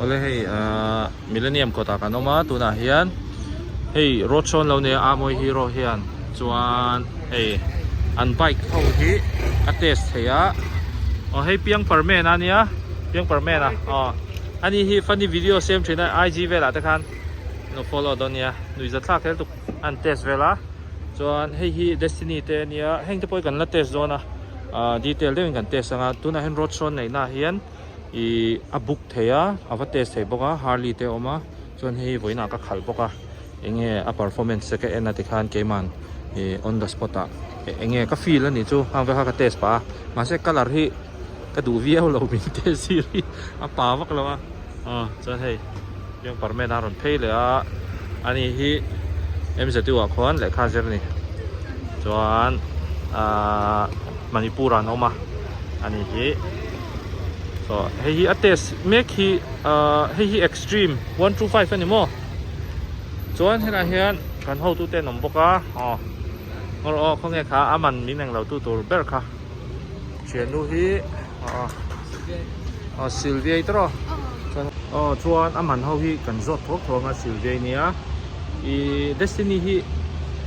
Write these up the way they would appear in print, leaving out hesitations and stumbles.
Awle hei ahh Millennium kawtah kan awm a tunah hian hei road show an lo nei a Amoy Hero hian chuan hei an bike ho hi a test thei a aw hei piang parmen a nia piang parmen a aw ani hi funny video siam thin a IG velah te khan lo follow dawn nia nuihza thlak hle tuk an test vel a chuan hei hi Destiny te ania heng te pawh hi kan la test dawn a ah detail deuhin kan test anga tunah hian road show an neih naah hian Ihh a book thei a a va test thei bawk a Harley te a awm a chuan hei vawiinah ka khalh bawk a eng nge a performance te ka en a tikhan keiman ih on the spot ah eng nge ka feel a nih chu hang vel kha ka test pah a mahse colour hi ka duh viau lo min test zir hi a pa vak lo a aw chuan hei piang parmen a rawn phei leh a ani hi M_Z_U ah khuan lehkha a zir a ni chuan ahh Manipur ah an awm a ani hi saw hei hi a test mek hi ahh hei hi extreme 125 a ni maw chuan helaiah hian kan hotu te an awm bawk a aw aw khawnge kha a man min englo tu tur ber kha. Thiannu hi aw aw Sylvia i tawrh chuan aw chuan a man ho hi kan zawt thuak thuak anga Sylvia i nia ih Destiny hi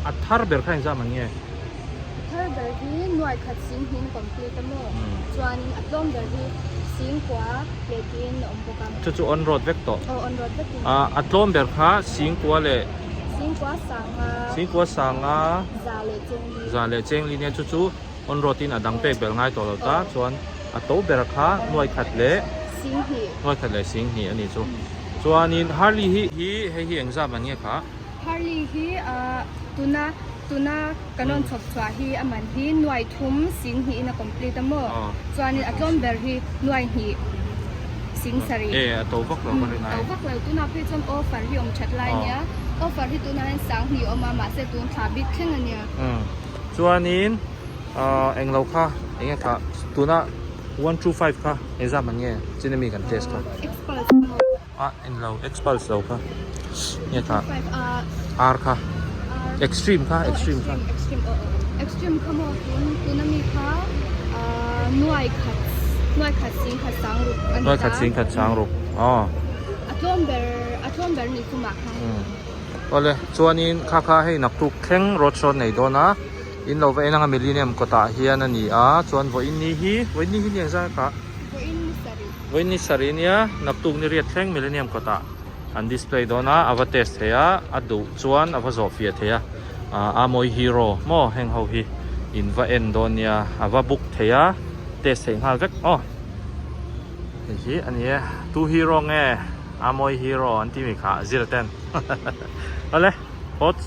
a thar ber kha engzah man nge? A thar ber hi nuai khat sing hnin complete a maw chuanin a tlawm ber hi sing kua leh tiin a awm bawk a. Chu chu on road vek tawh. Aw on road vek in. A tlawm ber kha sing kua leh. Sing kua sanga. Sing kua sanga. Za leh chengli. Za leh chengli nia chu chu. On road in a dang pek belh ngai tawh lo ta chuan a to ber kha nuai khat leh nuai khat leh sing hnih a ni chu chuanin Harley hi hi hei hi engzat man nge kha? Harley hi ah tuna tuna kan rawn chhawp chhuah hi a man hi nuai thum sing hnih in a complete a maw chuanin a tlawm ber hi nuai hnih sing sarih e a to vak lo ka rin ai to vak lo tunah phei chuan offer hi awm that lai a nia offer hi tunah hian sang hnih a awm a mahse tun thla bik thleng a nia. Chuanin ahh englo kha enge kha tuna 125 kha engzam an nge chin ami kan test kha ah englo xpulse lo kha nge kha r kha extreme kha extreme kha extreme kha maw tun tuna mi kha ahh nuai khat nuai khat sing khat sang ruk ani nuai khat sing khat sang ruk aw a tlawm ber a tlawm ber ni chumah khan Awle, chuanin kha kha hei naktuk thleng road show an nei dawn a, in lo va en anga Millennium kawtah hian a ni a, chuan vawiin ni hi, vawiin ni hi ni engzah kha? Vawiin ni sarih. Vawiin ni sarih nia, naktuk ni riat thleng Millennium kawtah an display dawn a, a va test thei a, a duh chuan a va zawh fiah thei a, a mawi hero maw heng ho hi in va en dawn nia, a va book thei a, test theih nghal vek aw. Hei hi a ni e, tu hero nge? A mawi hero an ti mi kha zir ten. Awle, pots.